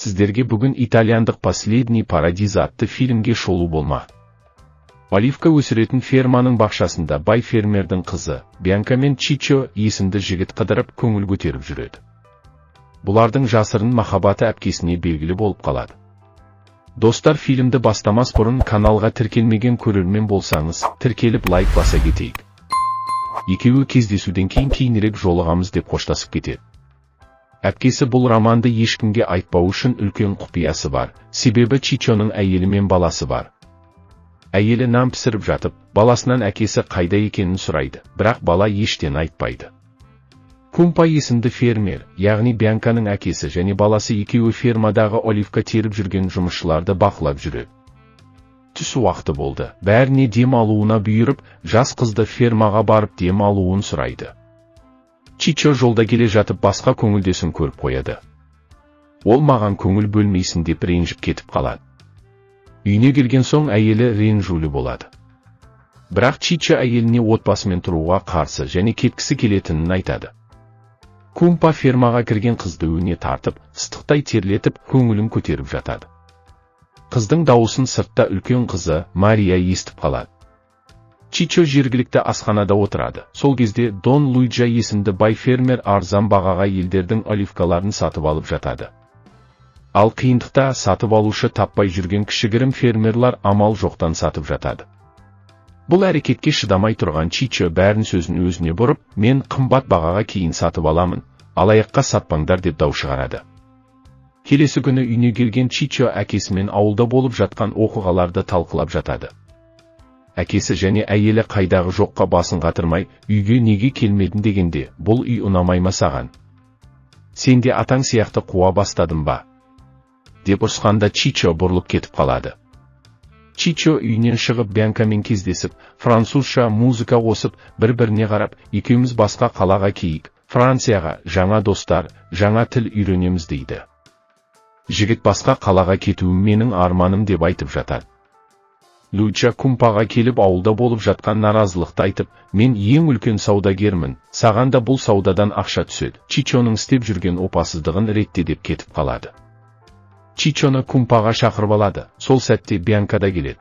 Сіздерге бүгін итальяндық «Последний парадиз» атты фильмге шолу болмақ. Оливка өсіретін ферманың бақшасында бай фермердің қызы Бьянка мен Чичо есімді жігіт қыдырып, көңіл көтеріп жүреді. Бұлардың жасырын махаббаты әпкесіне белгілі болып қалады. Достар, фильмді бастамас бұрын каналға тіркелмеген көрермен болсаңыз, тіркеліп, лайк баса кетейік. Екеуі кездесуден кейін кейінірек жолығамыз деп қоштасып кетеді. Әпкесі бұл романды ешкімге айтпау үшін үлкен құпиясы бар, себебі Чичоның әйелі мен баласы бар. Әйелі нан пісіріп жатып, баласынан әкесі қайда екенін сұрайды, бірақ бала ештен айтпайды. Кумпа есімді фермер, яғни Бьянканың әкесі және баласы екеуі фермадағы оливка теріп жүрген жұмысшыларды бақылап жүреді. Түс уақыты болды, бәріне дем алуына бұйырып, жас қызды фермаға барып дем алуын сұрайды. Чичо жолда келе жатып басқа көңілдесін көріп қояды. Ол маған көңіл бөлмейсің деп ренжіп кетіп қалады. Үйіне келген соң әйелі ренжулі болады. Бірақ Чичо әйеліне отбасымен тұруға қарсы және кеткісі келетінін айтады. Кумпа фермаға кірген қызды өне тартып, ыстықтай терлетіп, көңілін көтеріп жатады. Қыздың дауысын сыртта үлкен қызы Мария естіп қалады. Чичо жергілікті асханада отырады. Сол кезде Дон Луиджа есімді бай фермер арзан бағаға елдердің оливкаларын сатып алып жатады. Ал қиындықта сатып алушы таппай жүрген кішігірім фермерлар амал жоқтан сатып жатады. Бұл әрекетке шыдамай тұрған Чичо бәрін сөзін өзіне бұрып, мен қымбат бағаға кейін сатып аламын, алаяққа сатпаңдар деп дау шығарады. Келесі күні үйіне келген Чичо әкесімен ауылда болып жатқан оқиғаларды талқылап жатады. Әкесі және әйелі қайдағы жоққа басын қатырмай, үйге неге келмедің дегенде, бұл үй ұнамай ма саған? Сен де атаң сияқты қуа бастадың ба? Деп ұрысқанда, Чичо бұрылып кетіп қалады. Чичо үйінен шығып, Бьянкамен кездесіп, французша музыка қосып, бір-біріне қарап, екеуміз басқа қалаға кейік, Францияға, жаңа достар, жаңа тіл үйренеміз дейді. Жігіт басқа қалаға кетуім менің арманым деп айтып жатады. Луиджа Кумпаға келіп, ауылда болып жатқан наразылықты айтып, мен ең үлкен саудагермін, саған да бұл саудадан ақша түседі, Чичоның істеп жүрген опасыздығын ретте деп кетіп қалады. Чичоны Кумпаға шақырып алады, сол сәтте Бьянка да келеді.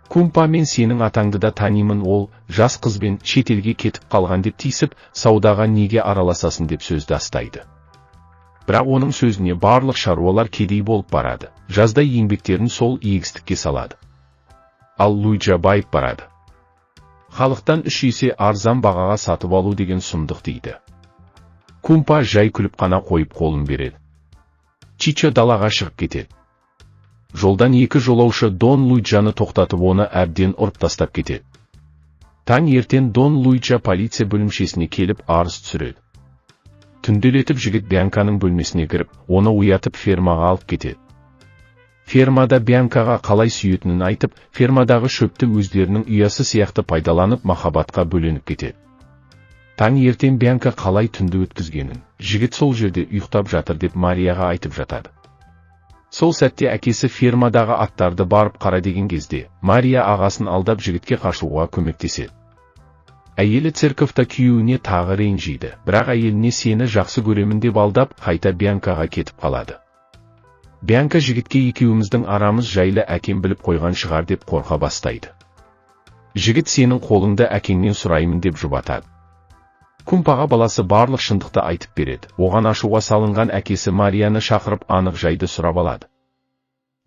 Кумпа мен сенің атаңды да танимын, ол жас қызбен шетелге кетіп қалған деп тиісіп, саудаға неге араласасың деп сөзді астайды. Бірақ оның сөзіне барлық шаруалар кедей болып барады, жаздай еңбектерін сол егістікке салады. Ал Луиджа байып барады. Халықтан 3 есе арзан бағаға сатып алу деген сұмдық дейді. Кумпа жай күліп қана қойып, қолын береді. Чичо далаға шығып кетеді. Жолдан екі жолаушы Дон Луиджаны тоқтатып, оны әбден ұрып тастап кетеді. Таң ертең Дон Луиджа полиция бөлімшесіне келіп, арыз түсіреді. Түнделетіп жігіт Бьянканың бөлмесіне кіріп, оны оятып, фермаға алып кетеді. Фермада Бьянкаға қалай сүйетінін айтып, фермадағы шөпті өздерінің ұясы сияқты пайдаланып, махаббатқа бөленіп кетеді. Таң ертең Бьянка қалай түнді өткізгенін, жігіт сол жерде ұйықтап жатыр деп Марияға айтып жатады. Сол сәтте әкесі фермадағы аттарды барып қара деген кезде, Мария ағасын алдап, жігітке қашуға көмектеседі. Әйелі церковта күйеуіне тағы ренжиді, бірақ әйеліне сені жақсы көремін деп алдап, қайта Бьянкаға кетіп қалады. Бьянка жігітке екеуміздің арамыз жайлы әкем біліп қойған шығар деп қорқа бастайды. Жігіт сенің қолыңды әкеңнен сұраймын деп жұбатады. Кумпаға баласы барлық шындықты айтып береді. Оған ашуға салынған әкесі Марияны шақырып, анық жайды сұрап алады.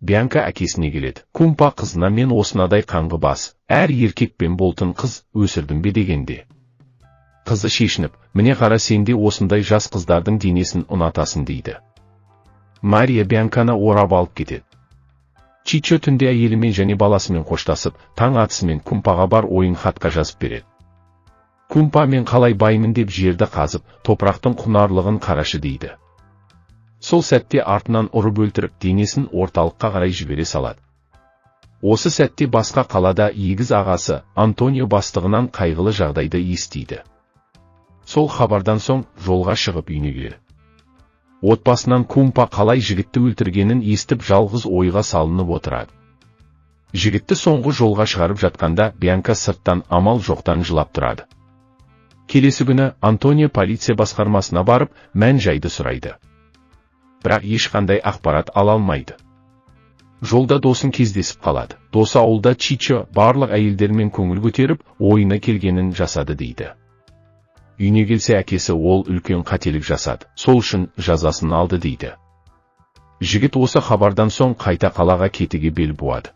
Бьянка әкесіне келеді. Кумпа қызына мен осынадай қаңғы бас, әр еркекпен болтын қыз өсірдім бе дегенде. Қызы шешініп, міне қара, сенде осындай жас қыздардың денесін ұнатасың дейді. Мария Бьянканы орап алып кетеді. Чичо түнде әйелімен және баласымен қоштасып, таң атысымен Кумпаға бар ойын хатқа жазып береді. Кумпа мен қалай баймын деп жерді қазып, топырақтың құнарлығын қарашы дейді. Сол сәтте артынан ұрып өлтіріп, денесін орталыққа қарай жібере салады. Осы сәтте басқа қалада егіз ағасы Антонио бастығынан қайғылы жағдайды естиді. Сол хабардан соң жолға шығып, үйіне келеді. Отбасынан Кумпа қалай жігітті өлтіргенін естіп, жалғыз ойға салынып отырады. Жігітті соңғы жолға шығарып жатқанда, Бьянка сырттан амал жоқтан жылап тұрады. Келесі күні Антонио полиция басқармасына барып, мән жайды сұрайды. Бірақ ешқандай ақпарат ала алмайды. Жолда досын кездесіп қалады. Досы ауылда Чичо барлық әйелдермен көңіл көтеріп, ойына келгенін жасады дейді. Үйіне келсе, әкесі ол үлкен қателік жасады, сол үшін жазасын алды дейді. Жігіт осы хабардан соң қайта қалаға кетуге бел буады.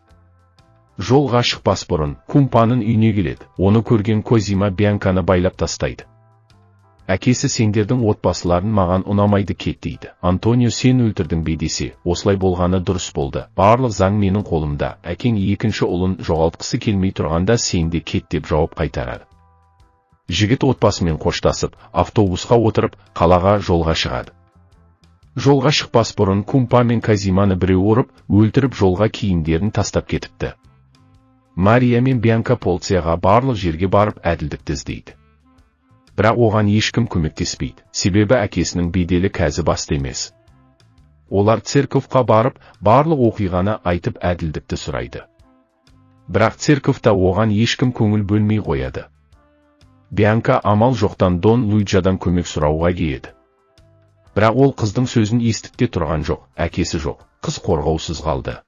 Жолға шықпас бұрын Кумпаның үйіне келеді. Оны көрген Козима Бианканы байлап тастайды. Әкесі сендердің отбасыларын маған ұнамайды, кет дейді. Антонио сен өлтірдің бе десе, осылай болғаны дұрыс болды. Барлық заң менің қолымда. Әкең екінші ұлын жоғалтқысы келмей тұрғанда, сен де кет деп жауап қайтарады. Жігіт отбасымен қоштасып, автобусқа отырып, қалаға жолға шығады. Жолға шықпас бұрын Кумпа мен Казиманы біреу ұрып, өлтіріп, жолға киімдерін тастап кетіпті. Мария мен Бианка полицияға, барлық жерге барып, әділдікті іздейді. Бірақ оған ешкім көмектеспейді, себебі әкесінің беделі қазір басты емес. Олар церковқа барып, барлық оқиғаны айтып, әділдікті сұрайды. Бірақ церковта оған ешкім көңіл бөлмей қояды. Бианка амал жоқтан Дон Луиджадан көмек сұрауға келеді. Бірақ ол қыздың сөзін естіп те тұрған жоқ, әкесі жоқ, қыз қорғаусыз қалды.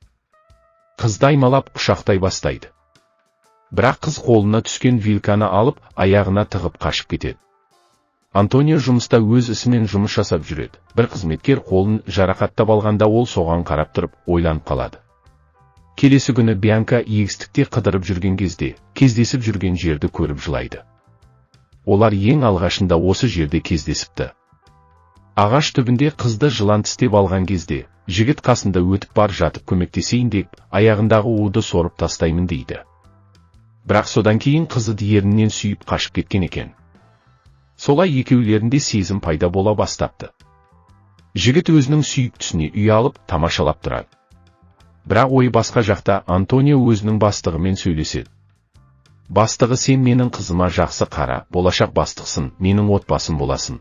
Қызды аймалап, құшақтай бастайды. Бірақ қыз қолына түскен вилканы алып, аяғына тығып қашып кетеді. Антонио жұмыста өз ісімен жұмыс жасап жүреді. Бір қызметкер қолын жарақаттап алғанда, ол соған қарап тұрып, ойланып қалады. Келесі күні Бианка егістікте қыдырып жүрген кезде, кездесіп жүрген жерді көріп жылайды. Олар ең алғашында осы жерде кездесіпті. Ағаш түбінде қызды жылан тістеп алған кезде, жігіт қасында өтіп бар жатып көмектесейін деп, аяғындағы уды сорып тастаймын дейді. Бірақ содан кейін қызы ернінен сүйіп қашып кеткен екен. Солай екеулерінде сезім пайда бола бастапты. Жігіт өзінің сүйіктісіне үй алып, тамашалап тұрады. Бірақ ойы басқа жақта. Антонио өзінің бастығымен сөйлеседі. Бастығы: сен менің қызыма жақсы қара, болашақ бастықсың, менің отбасым боласың.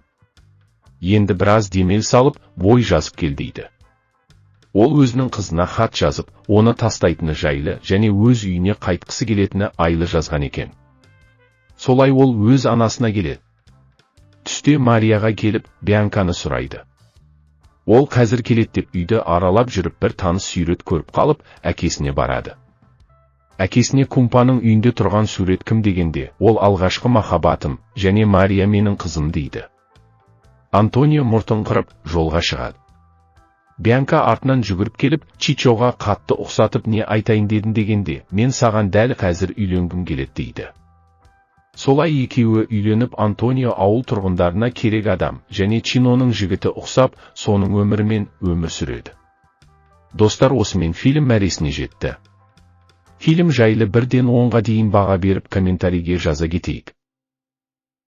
Енді біраз демел салып, бой жазып кел дейді. Ол өзінің қызына хат жазып, оны тастайтыны жайлы және өз үйіне қайтқысы келетіні айлы жазған екен. Солай ол өз анасына келеді. Түсте Марияға келіп, Бианканы сұрайды. Ол қазір келеді деп үйді аралап жүріп, бір таныс сурет көріп қалып, әкесіне барады. Әкесіне Кумпаның үйінде тұрған сурет кім дегенде, ол алғашқы махаббатым және Мария менің қызым дейді. Антонио мұртын қырып, жолға шығады. Бианка артынан жүгіріп келіп, Чичоға қатты ұқсатып, не айтайын дедің дегенде, мен саған дәл қазір үйленгім келеді дейді. Солай екеуі үйленіп, Антонио ауыл тұрғындарына керек адам және Чиноның жігіті ұқсап, соның өмірімен өмір сүреді. Достар, осымен фильм мәресіне жетті. Фильм жайлы 1-ден 10-ға дейін баға беріп, комментарийге жаза кетейік.